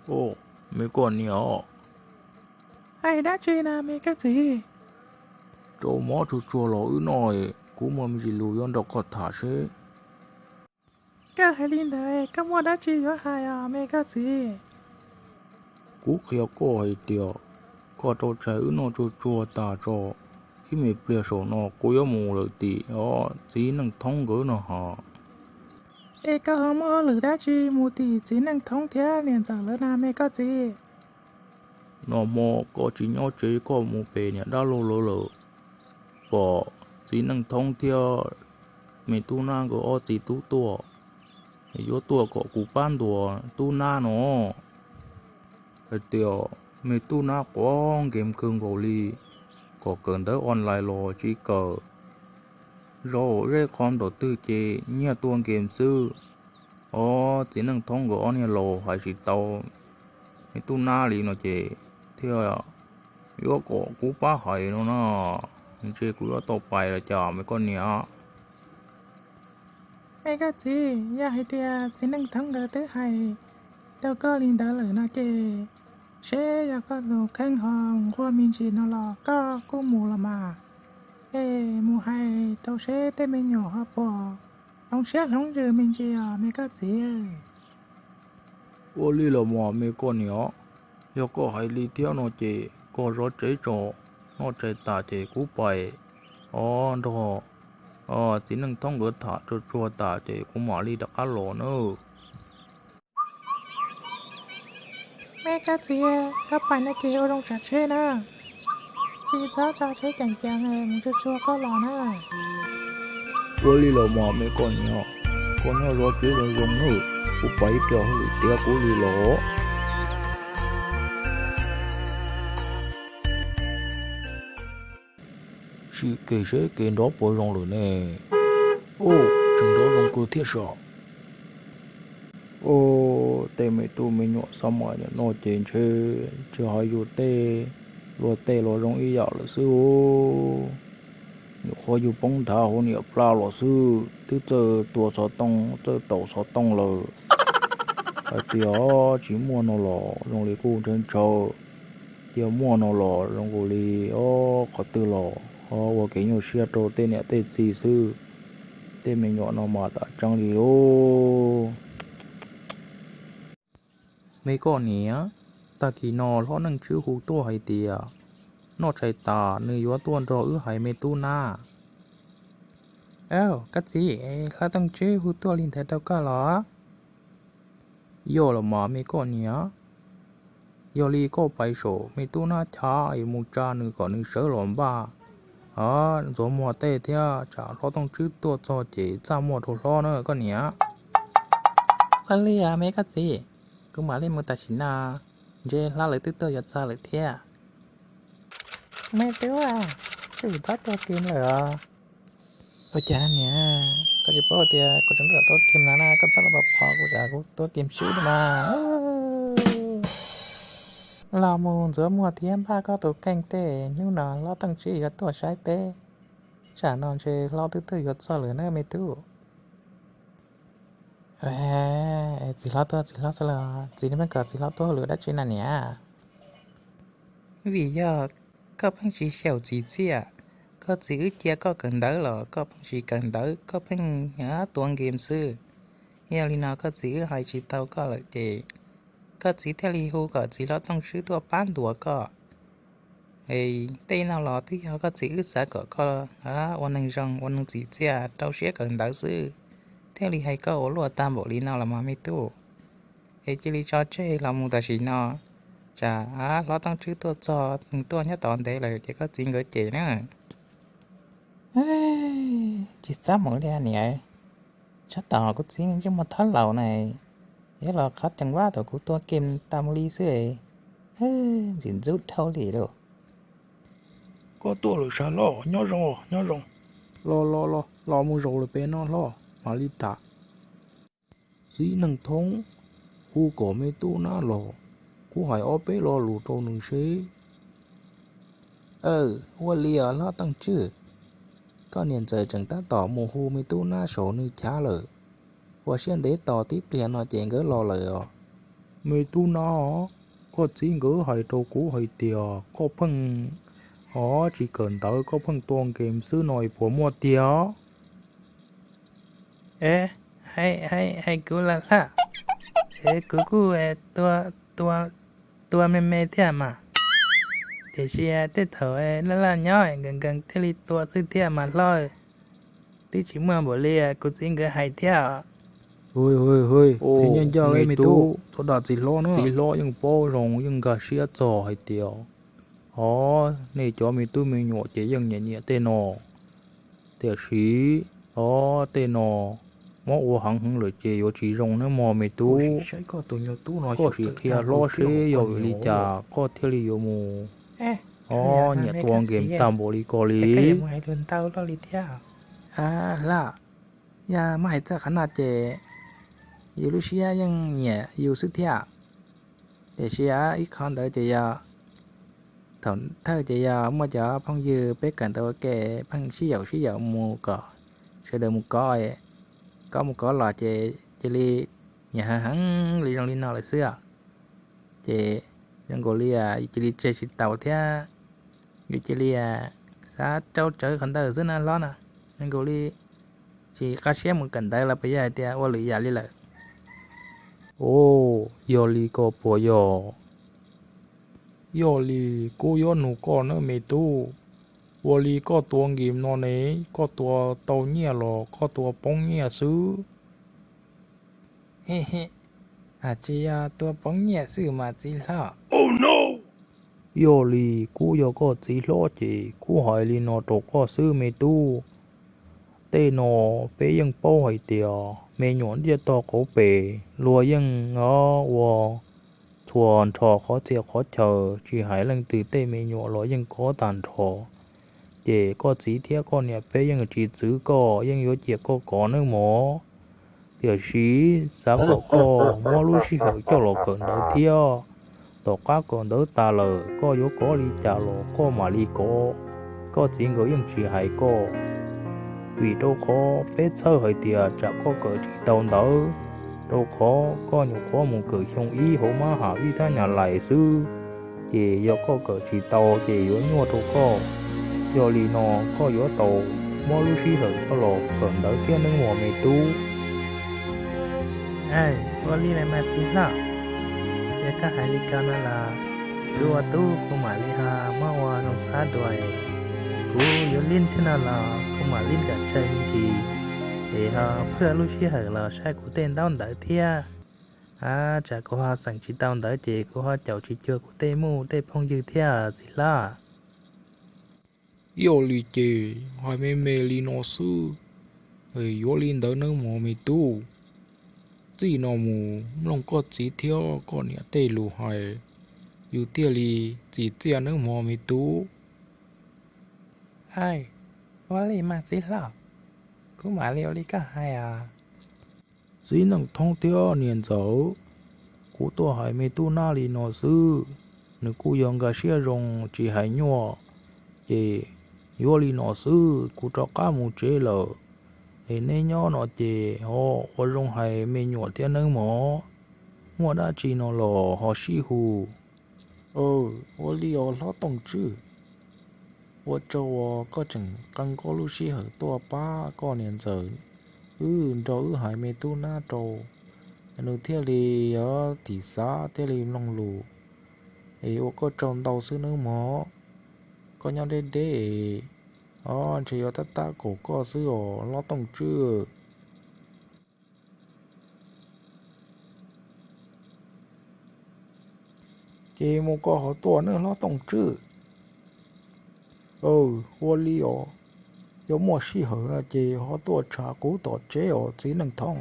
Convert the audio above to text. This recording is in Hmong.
Au, me koj niam, hais dab tsi na me koj txiv? Rau mob tsuag tsuag los wb noj, kuv muaj me ntsis lus yuav nrog koj tham seb. Koj hais li ntawd koj muaj dab tsi yuav hais os me koj txiv? Kuv qhia koj hais tias, koj rau tshais wb noj tsuag tsuag tas tso, ib me pliag saum no kuv yuav mus lawm tim os txiv Neej Thoob nkawd no hos. Es koj ho muaj hauj lwm dab tsi mus tim txiv Neej Thoob thiab niam ntxawm lawv na me koj txiv? Nag hmo koj tsis nyob tsev koj mus pem niam dab laug lawv lawm, pom txiv Neej Thoob thiab me tub nab nkawd ob txiv tub tuaj, yuav tuaj kom kuv pab ntuas tub nab no. Hais tias me tub nab quav game kawg nkaus li, kom kawm ntawv online los tsis kawm, zaum zeb qhov nraum twg ces nyiag tua game xwb. Os, txiv Neej Thoob nkawd ob niag laus hais tsis tau me tub nab li no ces thiaj yuav kom kuv pab hais no na. Ntshe kuv yuav tau pais lawm cas me koj niam. Me koj txiv, yog hais tias txiv Neej Thoob nkawd twb hais rau koj li ntawd lawm no ces, seb yog koj tus kheej ho nquag me ntsis no los koj kuj mus los mas. Es mus hais rau seb tej me nyuam ho puas hloov siab hloov ntsws me ntsis os me koj txiv. Ua li los mas me koj niam, yog koj hais li thiab no ces koj zov tsev tso, noj tshais tas ces kuv pais os nrog txiv Neej Thoob nkawd tham tsuag tsuag tas ces kuv mam li rov qab los nawb. Me koj txiv, koj pais no ces ua zoo tsav tsheb na, tsis txhob tso tsheb ceev ceev, mus tsuag tsuag koj los na. Ua li los mas me koj niam, koj nyob zov tsev zoo zoo nawb, kuv pais ib pliag hauj lwm tiav kuv li los. Sim kev seb kev nrov puas zoo lawm ne. Ub, tseem nrov zoo kawg thiab sav. Ub, tej me tub me nyuam xab mais nim no ces ntshe tsis hais yus tej, luag tej los zoo ib yam lawm xwb. Nyuam qhuav yus poob nthav hauv niam plab los xwb twb txawj tua xov tooj txawj taus xov tooj lawm. Hais tias tsis muaj no los zoo li kuj ntshaw ntshaw, cia muaj no los zoo nkaus li ob qhov twg los ho ua kev nyuaj siab rau tej niam tej txiv xwb. Tej me nyuam no mas tam tseeb li lauj. Me koj niam, tag kis no hlob Neej Tswb hu tuaj hais tias noj tshais tas nws yuav tuaj nrog wb hais me tub nab. Aw, koj txiv, hlob Neej Tswb hu tuaj li ntawd rau koj los? Yog los mas me koj niam, yog li koj pais saum me tub nab chav es mus tsa nws kom nws sawv los npaj, ntxuav muag tej thiab tsam hlob Neej Tswb tuaj txog ces txaj muag rau hlob na koj niam. Ua li os me koj txiv, kuv mam li mus tam sim no, ntshe hlob lawv twb tuaj yuav txog lawm thiab. Me tub, tswm txhob tua game lawm os. Ua cas niam, koj tsis paub tias kuv tseem tuaj game no na, koj txhob los pom kuv, tsam kuv tua game swb no mas. Los mus ntxuav muag thiab npaj koj tus kheej tej, hnub no hlob Neej Tswb yuav tuaj saib peb. Tsam no ntshe hlob twb tuaj yuav txog lawm na me tub. Txiv hlob tuaj, txiv hlob xwb los txiv, nej pheej kom txiv hlob tuaj hauj lwm dab tsi na niam? Vim yog koj pheej tsis xyaum txiv txiaj, koj txiv wb cia koj kawm ntawv los koj pheej tsis kawm ntawv, koj pheej tuav game xwb. Yog li no koj txiv wb hais tsis tau koj lawm ces koj txiv thiaj li hu kom txiv hlob Neej Tswb tuaj pab ntuas koj. Es tej no los twb yog koj txiv wb xav kom koj ua neeg zoo ua neeg tsim txiaj rau siab kawm ntawv xwb, thiaj li hais koj ua luaj tag npaum li no los mas me tub. Es cia li tso tseg los mus tam sim no, tsam hlob Neej Tswb tuaj txog, nws tuaj nyob tod ntev lawm ces koj txiv nkawd cem na. Tsis txaj muag li niam, tsab tom kuv txiv ntsej muag thab laus na, yog los qhov ceev vab thaum kuv tua game tas mus li xwb, ntxim ntxub dhau li lauj. Koj tuaj lawm sav hlob, nyob zoo nyob zoo. Los los los los mus zaum lawm pem no hlob, mam li tham. Txiv Neej Thoob, hu kom me tub nab los, kuv hais ob peb lo lus rau nws seb. Aw, ua li os hlob Neej Tswb, koj niam ntxawm tseem tab tom mus hu me tub nab saum nws chav lawm, ua siab ntev tos tib pliag no ces nkawd los lawm os. Me tub nab, koj txiv nkawd hais rau kuv hais tias koj pheej, o, tsis kawm ntawv, koj pheej tua game xwb no es puas muaj tiag? E, hais kuv laj laj, kuv kuj tua me me thiab mas, tiam sis tej thaum laj laj nyob nkees nkees thiaj li tua xwb thiab mas hlob. Twb tsis muaj npaum li kuv txiv nkawd hais thiab. Hu hu hu, me tub, txhob dag txiv hlob na. Txiv hlob yeej paub zoo yeej nkag siab txog hais tias, o, nej cov me tub me nyuam ces yeej nyiam nyiam tej no, tiam sis, o, tej no muab ua heev heev lawm ces yuav tsis zoo nawb mog me tub. Koj sim qhia hlob seb yog vim li cas koj thiaj li yuav mus, o, nyiam tua game tag npaum li ko li. Hla, yog muab hais txog qhov no ces yus lub siab yeej nyiam yus xwb thiab. Tiam sis ib qho ntawd ces yog thaum thawj ces yog muaj cov phooj ywg peb kawm ntawv ua ke, pheej sib yaum sib yaum mus kom sawv daws mus kov, kov mus kov los ces cia li nyiam heev heev li zoo li no lawm xwb os. Ces zoo nkaus li cia li tseg tsis tau thiab. Yus cia li xav rau tsawv qhov ntawd xwb na hlob na. Zoo nkaus li tsis qab siab mus kawm ntawv los puas yog hais tias ua lwm yam li lawm? O, yog li ko puas yog? Yog li kuv yuav nug koj nawb me tub, ua li koj tua game no ne, koj tua tau nyiaj los koj tua poob nyiaj xwb? Tsis yog tua poob nyiaj xwb mas txiv hlob. Yog li kuv yog koj txiv hlob ces kuv hais li no rau koj xwb me tub. Tej no peb yeej paub hais tias me nyuam ntiaj teb qauv pes luag yeej o ua txhua nrho qhov txhia qhov chaw, tsis hais leej twg tej me nyuam los yeej kov tag nrho. Ces koj txiv thiab koj niam peb yeej tsis txwv koj, yeej yuav cia koj kov nawb mog. Tiam sis xav kom koj muab lub sij hawm coj los kawm ntawv thiab. Tom qab kawm ntawv tas lawm koj yuav kov li cas los koj mam li kov, koj txiv nkawd yeej tsis hais koj. Vim rau qhov peb txhawj hais tias tsam koj kawm tsis tau ntawv, rau qhov koj nyuam qhuav mus kawm xyoo ib hauv mab ham vij thab nyas lais xwb, ces yog koj kawm tsis tau ces yuav nyuaj rau koj. Yog li no koj yuav tau muab lub sij hawm coj los kawm ntawv thiab nawb mog me tub. Ua li mas txiv hlob, yog koj hais li ko no los kuv ua tub kuv mam li ho muab ua zoo xav dua. Kuv yuav lib thiab no los kuv mam li kom tsawg me ntsis, es ho phaj lub sij hawm los saib kuv tej ntaub ntawv thiab. Tsam kuv ho xeem tsis tau ntawv ces kuv ho caum tsis cuag kuv tej muj tej phooj ywg thiab txiv hlob. Yog li ces hais me me li no xwb, yuav li ntawd nawb mog me tub. Txij no mus mloog koj txiv thiab koj niam tej lus hais, yus thiaj li txim txiaj nawb mog me tub. Ua li mas txiv hlob, kuv mam li ua li koj hais os. Txiv Neej Thoob thiab niam ntxawm, kuv tuaj hais me tub nab li no xwb, nws kuj yog nkag siab zoo tsis hais nyuaj, ces yuav li no xwb kuv rov qab mus tsev lawm. Es neb nyob no ces ho ua zoo hais me nyuam thiab nawb mog. Muaj dab tsi no los ho sib hu. Ua li os hlob Tooj Tswb, ua tsaug uas koj tseem qee koj lub sij hawm tuaj pab koj niam ntxawm wb nrog wb hais me tub nab rau, nws thiaj li yuav thim xav thiaj li mloog lus. Es ua koj tsaug ntau xwb nawb mog. Koj nyob deb deb es, o, ntshe yuav tab tab kaum koj xwb os hlob Tooj Tswb. Ces mus koj ho tuaj nawb hlob Tooj Tswb. Ua li os, yog muaj sij hawm no ces ho tuaj tsham kuv tom tsev os txiv Neej Thoob.